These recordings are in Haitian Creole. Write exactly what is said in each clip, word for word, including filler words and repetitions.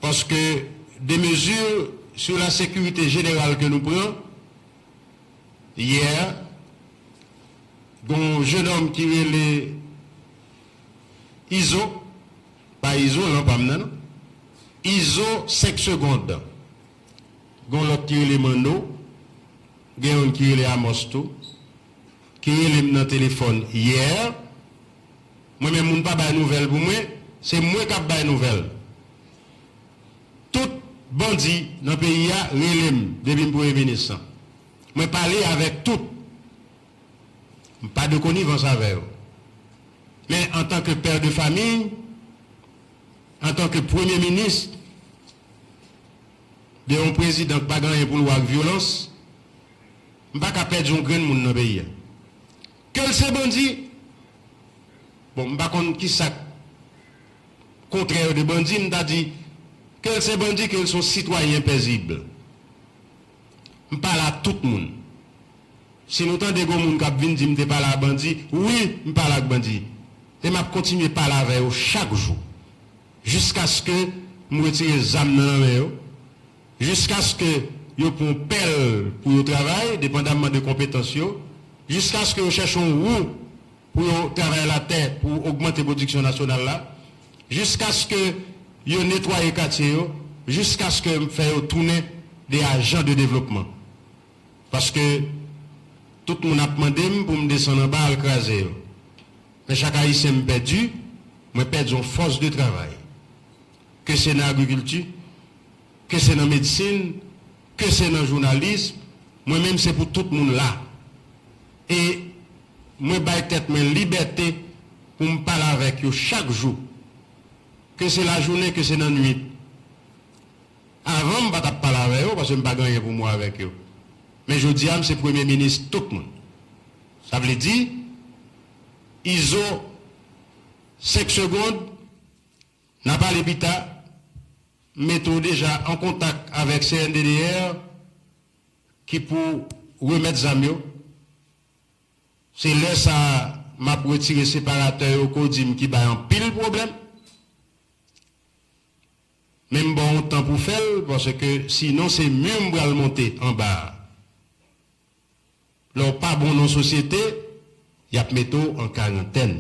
Paske de mezi sou la sekirite jeneral ke nou pran, yè, gen yon jennonm ki rele Izo, pa Izolan pa m nan, non. Izo senk segond. Gen yon lòt ki rele Manno, gen youn ki rele Amos tou, ki rele m nan telefòn yè. Mwen menm, moun pa bay nouvèl pou mwen, se mwen k ap bay nouvèl. Tout bandi nan peyi a rele m depi m premye minis lan. Mwen pale avèk tout. M pa de konivans avè yo. Men antanke pè de famiy, antanke premye minis de yon prezidan ki pa gen anyen pou l wè ak vyolans, m pa ka pèdi yon grenn moun nan peyi a. Ke l se bandi, bon, m pa konn ki sa k kontrè de bandi, m ta di, ke l se bandi, ke l se yon sitwayen pezib. M pale a tout moun. Si nou tande gen moun k ap vin di m te pale a bandi, wi, m pale ak bandi. E m ap kontinye pale avè yo chak jou. Jiskaske m retire zam nan nan men yo. Jiskaske yo pran pèl pou yo travay, depandamman de konpetans yo. Jiskaske yo chèche yon wou pou yo travay latè, pou ogmante pwodiksyon nasyonal la. Jiskaske yo netwaye katye yo, jiskaske m fè yo tounen de ajan de devlopman. Paske tout moun ap mande m pou m desann anba al kraze yo. Men chak Ayisyen m pèdi, mwen pèdi yon fòs de travay. Ke se nan agrikilti, ke se nan medsin, ke se nan jounalis, mwen menm se pou tout moun la. E mwen bay tèt mwen libète pou m pale avèk yo chak jou. Ke se lajounen, ke se nan nwit. Avan, m pa t ap pale avè yo, paske m pa gen anyen pou m wè avèk yo. Men jodi a, m se premye minis tout moun. Sa vle di, Izo, senk segond, n a pale pita, m mete w deja an kontak avèk C N D D R ki pou remèt zam yo. Se lè sa a m ap retire separatè yo ke w di m ki bay anpil pwoblèm. Men m ba w yon tan pou fè l, paske sinon se mi m pral monte anba a. Lè w pa bon nan sosyete, y ap mete w an karantèn.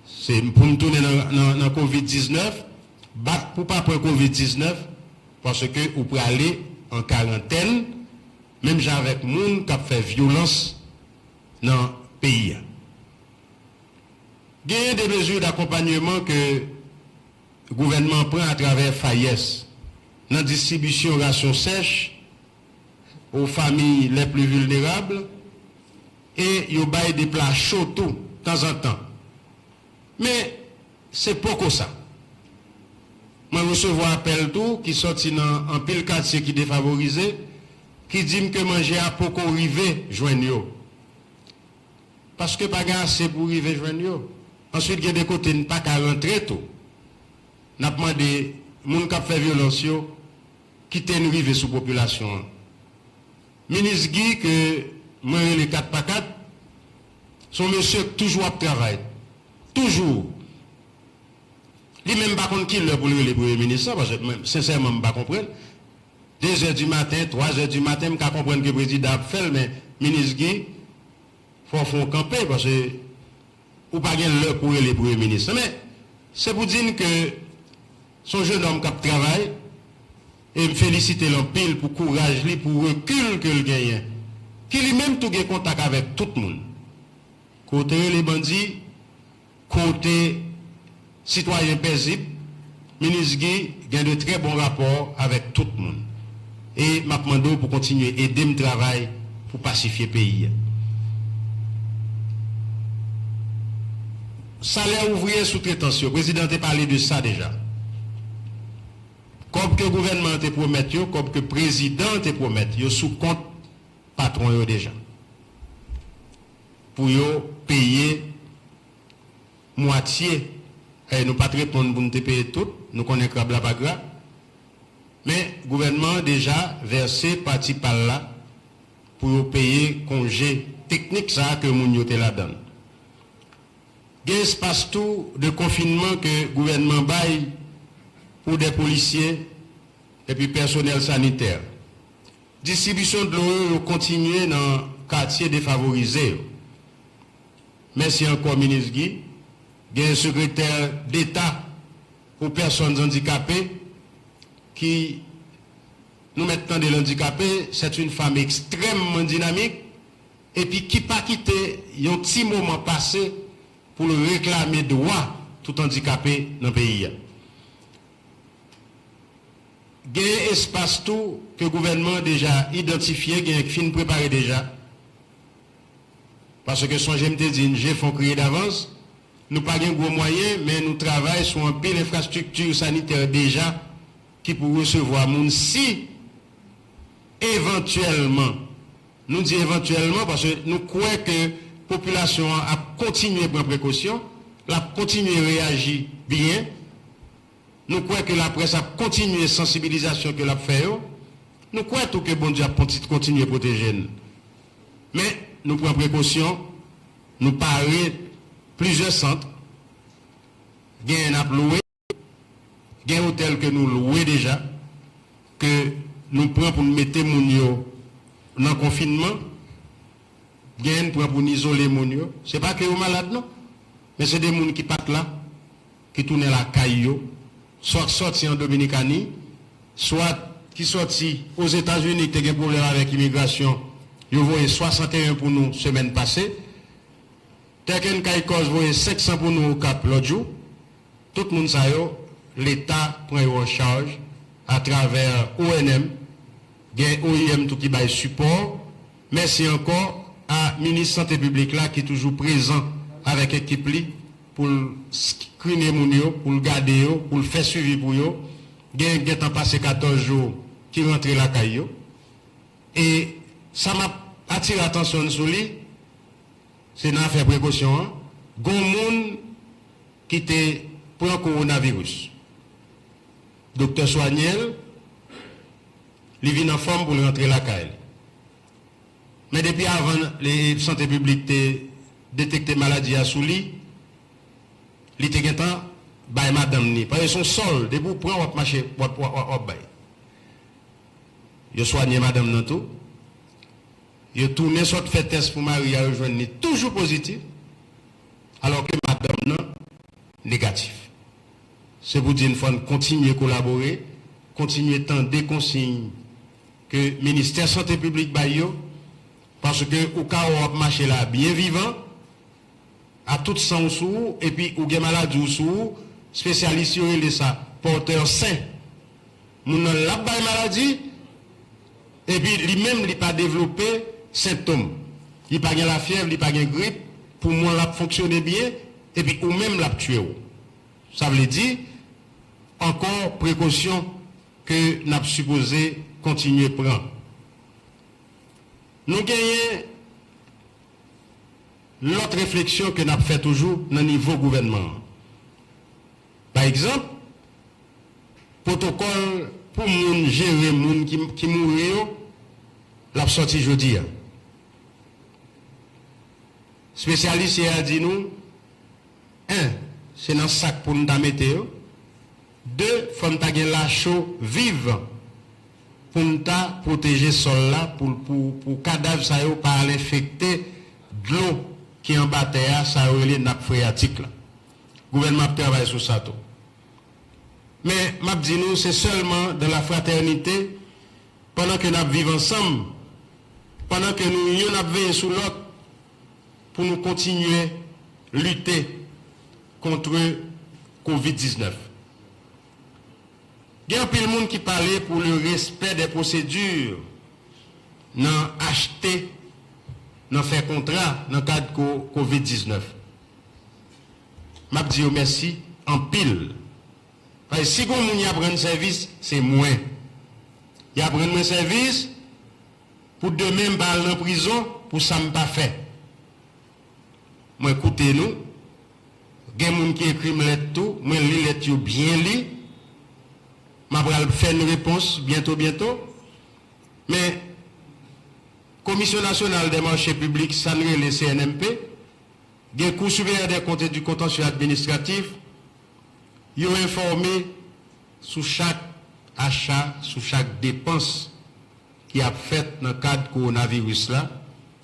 Se pou m tounen nan, nan, nan kovid diznèf, bat pou pa pran kovid diznèf, paske ou prale an karantèn, menm jan avèk moun k ap fè vyolans nan peyi a. Genyen de mezi dakonpanyeman ke gouvènman an pran atravè FAES nan distribisyon rasyon sèch aux familles les plus vulnérables e yo bay de pla cho tou tanzantan. Men, se poko sa. Mwen resevwa apèl tou ki sòti nan anpil katye ki defavorize, ki di m ke manje a poko rive jwenn yo. Paske pa gen ase pou rive jwenn yo. Answit, gen de kote n pa ka rantre tou. N ap mande moun k ap fè vyolans yo kite n rive sou popilasyon an. Minis Guy, ke mwen rele kat pa kat, se yon mesye k toujou ap travay. Toujou. Li menm pa konn ki lè pou l rele premye minis lan, paske mwen, sensèman, m pa konprann. De zè di maten, twa zè di maten, m ka konprann ke prezidan ap fè l, men minis Guy, fò w fè yon kanpe, paske ou pa gen lè pou rele premye minis lan. Men, se pou di n ke se yon jennonm k ap travay, e m felisite l anpil pou kouraj li, pou rekil ke l genyen. Ki li menm tou gen kontak avèk tout moun. Ke w te rele bandi, ke w te sitwayen pezib, minis Guy gen de trè bon rapò avèk tout moun. E m ap mande w pou kontinye ede m travay pou pasifye peyi a. Salè ouvriyè soutretans yo, prezidan te pale de sa deja. Kòb ke gouvènman an te pwomèt yo, kòb ke prezidan an te pwomèt, yo sou kont patwon yo deja. Pou yo peye mwatye. E nou pa t reponn pou n te peye tout, nou konnen krab la pa gra. Men, gouvènman an deja vèse pati pa l la pou yo peye konje teknik sa a ke moun yo te ladan l. Gen espas tou de konfinman ke gouvènman bay pou de polisye epi pèsonèl sanitè. Distribisyon dlo yo, yo kontinye nan katye defavorize yo. Mèsi ankò, Minis Guy. Gen Sekretè Deta pou pèsòn andikape ki, nou mèt tande l andikape, c'est une femme extrêmement dynamique, epi ki pa kite yon ti moman pase pou l reklame dwa tout andikape nan peyi a. Gen espas tou ke gouvènman an deja idantifye, gen k fin prepare deja. Paske sonje m te di n, je font crier d'avance, nou pa gen gwo mwayen, men nou travay sou anpil enfrastrikti sanitè deja ki pou resevwa moun si evantyèlman, nou di evantyèlman paske nou kwè ke popilasyon an ap kontinye pran prekosyon, l ap kontinye reyaji byen. Nou kwè ke laprès ap kontinye sansibilizasyon ke l ap fè yo. Nou kwè tou ke Bondye ap konti-, kontinye pwoteje n. Men, nou pran prekosyon, nou pare plizyè sant, genyen n ap lwe, gen otèl ke nou lwe deja, ke nou pran pou n mete moun yo nan konfinman, genyen n pran pou n izole moun yo. Se pa ke yo malad, non, men se de moun ki pa t la, ki tounen lakay yo, swa k sòti an Dominikani, swa ki sòti Ozetazini, ki te gen pwoblèm avèk imigrasyon, yo voye swasanteyen pou nou semèn pase. Turk and Caicos voye senk san pou nou Okap lòt jou. Tout moun sa yo, Leta pran yo an chaj atravè O N M, gen O I M tou ki bay sipò. Mèsi ankò a Minis Sante Piblik la ki toujou prezan avèk ekip li pou l skrine moun yo, pou l gade yo, pou l fè swivi pou yo. Gen, gentan pase katòz jou ki rantre lakay yo. E sa m ap atire atansyon n sou li, se nan afè prekosyon an. Gon moun ki te pran kowonaviris. Doktè swanye l, li vin anfòm pou l rantre lakay li. Men depi avan, le, Sante Piblik te detekte maladi a sou li, li te gentan bay madanm ni. Paske se yon sòl, depi w pran, w ap mache, w ap, w ap, w ap bay. Yo swanye madanm nan tou. Yo tounen sot fè tès pou mari a, yo jwenn li toujou pozitif, alòske madanm nan negatif. Se pou di n fò n kontinye kolabore, kontinye tande konsiy ke Ministè Sante Piblik bay yo, paske ou ka wè w ap mache la byen vivan, a tout san w sou ou, epi ou gen maladi w sou ou, espesyalis yo rele sa pòtè sen. Moun nan l ap bay maladi, epi li menm li pa devlope sentòm. Li pa gen lafyèv, li pa gen grip, poumon l ap fonksyone byen, epi ou menm l ap tiye w. Sa vle di, ankò prekosyon ke n ap sipoze kontinye pran. Nou genyen lòt refleksyon ke n ap fè toujou nan nivo gouvènman an. Pa egzanp, pwotokòl pou moun jere moun ki, ki mouri yo, l ap sòti jodi a. Espesyalis yè a di nou, en, se nan sak pou n ta mete yo. De, fò n ta gen lacho viv pou n ta pwoteje sòl la, pou, pou, pou kadav sa yo pa al enfekte dlo ki anba tè a, sa yo rele nap freyatik la. Gouvènman ap travay sou sa tou. Men, m ap di nou, se sèlman dans la fraternité, pandan ke n ap viv ansanm, pandan ke nou youn ap veye sou lòt, pou nou kontinye lite kont kovid diznèf. Gen anpil moun ki pale pou le respè dè pwosedire nan achte, nan fè kontra nan kad ko-, kovid diznèf. M ap di yo mèsi anpil. Paske si gon moun y ap rann sèvis, se mwen. Y ap rann mwen sèvis pou demen m pa al nan prizon pou sa m pa fè. Mwen koute nou. Gen moun ki ekri m lèt tou. Mwen li lèt yo byen li. M ap pral fè n repons byento, byento. Men, Komisyon Nasyonal dè Mache Piblik, sa n rele C N M P, gen Cour supérieure des comptes et du contentieux administratif, yo enfòme sou chak acha, sou chak depans ki ap fèt nan kad kowonaviris la,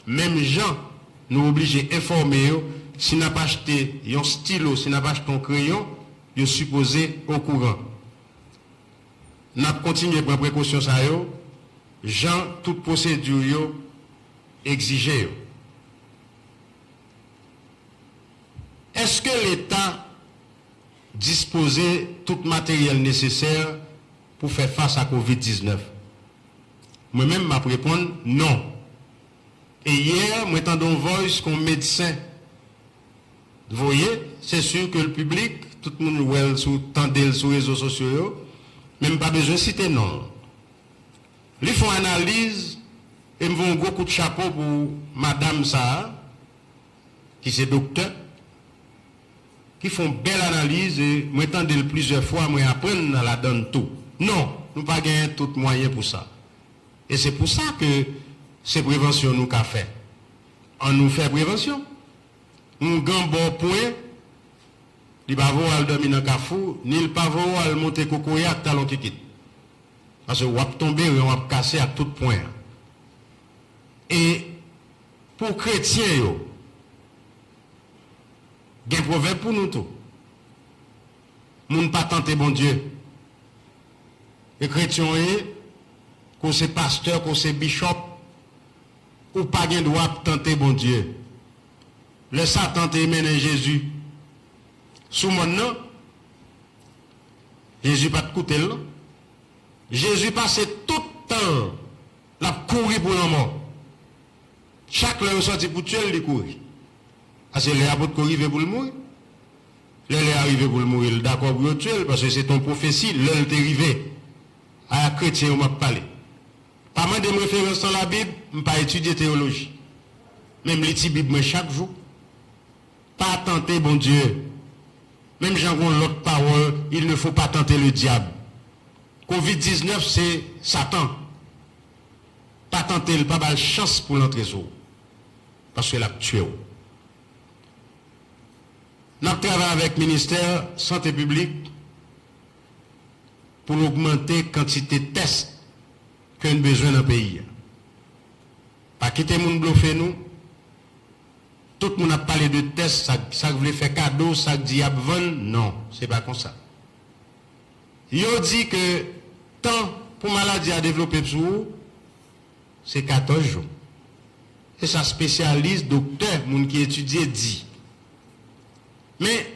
menm jan nou oblije enfòme yo si n ap achte yon stilo, si n ap achte yon kreyon, yo sipoze okouran. N ap kontinye pran prekosyon sa yo, jan tout pwosedi yo egzije yo. Èske Leta dispoze tout materyèl nesesè pou fè fas a kovid diznèf? Mwen menm, m ap reponn non. E yè, mwen tande yon voice ke yon medsen voye, se si ke l piblik, tout moun wè l sou, tande l sou rezo sosyo yo, men m pa bezwen site non l. Li fè yon analiz, e m voye yon gwo kout chapo pou madanm sa a, ki se doktè, ki fè yon bèl analiz, e mwen tande l plizyè fwa, mwen aprann nan ladan l tou. Non, nou pa genyen tout mwayen pou sa. E se pou sa ke se prevansyon nou ka fè. Ann nou fè prevansyon. Oungan ba w pwen, li pa voye w al dòmi nan kafou, ni l pa voye w al monte kokoye ak talon kikit. Paske w ap tonbe, ren w ap kase ak tout pwen an. E pou kretyen yo, gen pwovèb pou nou tou. Moun pa tante Bondye. E kretyen w ye, ke w se pastè, ke w se bishop, ou pa gen dwa ap tante Bondye. Lè Satan te mennen Jezi sou mòn nan, Jezi pa t koute l, non. Jezi pase tout tan l ap kouri pou lanmò. Chak lè yo sòti pou tiye l, li kouri. Paske lè a potko rive pou l mouri. Lè lè a rive pou l mouri, l dakò pou yo tiye l, paske se te yon pwofesi, lè l te rive. A kretyen yo m ap pale. Pa mande m referans nan Labib, m pa etidye teyoloji. Men m li ti Bib mwen chak jou. Pa tante Bondye. Menm jan gen yon lòt pawòl, il ne faut pas tenter le diable. Kovid diznèf se Satan. Pa tante l, pa ba l chans pou l antre sou ou. Paske l ap tiye w. N ap travay avèk ministè sante piblik pou n ogmante kantite tès ke n bezwen nan peyi a. Pa kite moun blofe nou. Tout moun ap pale de tès, sa, sa k vle fè kado, sa k di y ap vann. Non, se pa konsa. Yo di ke tan pou maladi a devlope sou ou, se katòz jou. Se sa espesyalis, doktè, moun ki etidye di. Men,